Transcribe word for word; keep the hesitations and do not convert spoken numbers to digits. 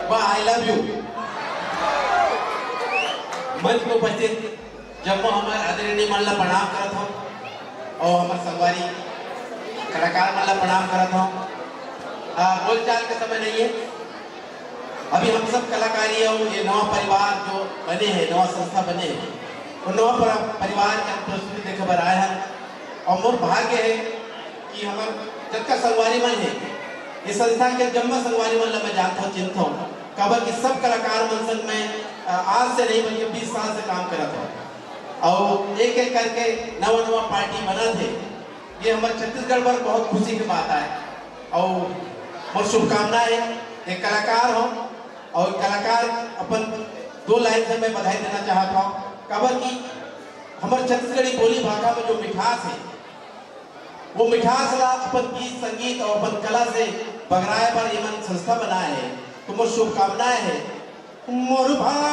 वाह, I love you। मंच में उपस्थित जम्मो हमर आदरणीय मन ला प्रणाम करत हौं अउ हमर संगवारी कलाकार मन ला प्रणाम करत हौं। आ, बोलचाल के समय नहीं है, अभी हम सब कलाकारी अउ ये नवा परिवार जो बने हे, नवा संस्था बने हे, वो नवा पर-, परिवार के हम प्रस्तुति देखे बर आए हन। अउ मोर भाग्य हे कि हमर जतका संगवारी मन हे, ये संस्था के जम्मा संगवारी मन ला मैं जानत हौं, चिन्हत हौं, काबर कि सब कलाकार मन संग मैं, अ, आज से नहीं बल्कि बीस साल से काम करत हौं। अउ एक-एक करके नवा-नवा पार्टी बनत हे। ये हमर छत्तीसगढ़ बर बहुत खुशी के बात आय। अउ मोर शुभकामना हे, एक कलाकार हौं अउ एक कलाकार अपन दो लाइन से मैं बधाई देना चाहत हौं, काबर कि हमर छत्तीसगढ़ी बोली भाखा में जो मिठास हे, वो मिठास ला अपन गीत संगीत अउ अपन कला से बगराए बर ये मन संस्था बनाए हे। तो मोर शुभकामनाएं हे। मोर भा-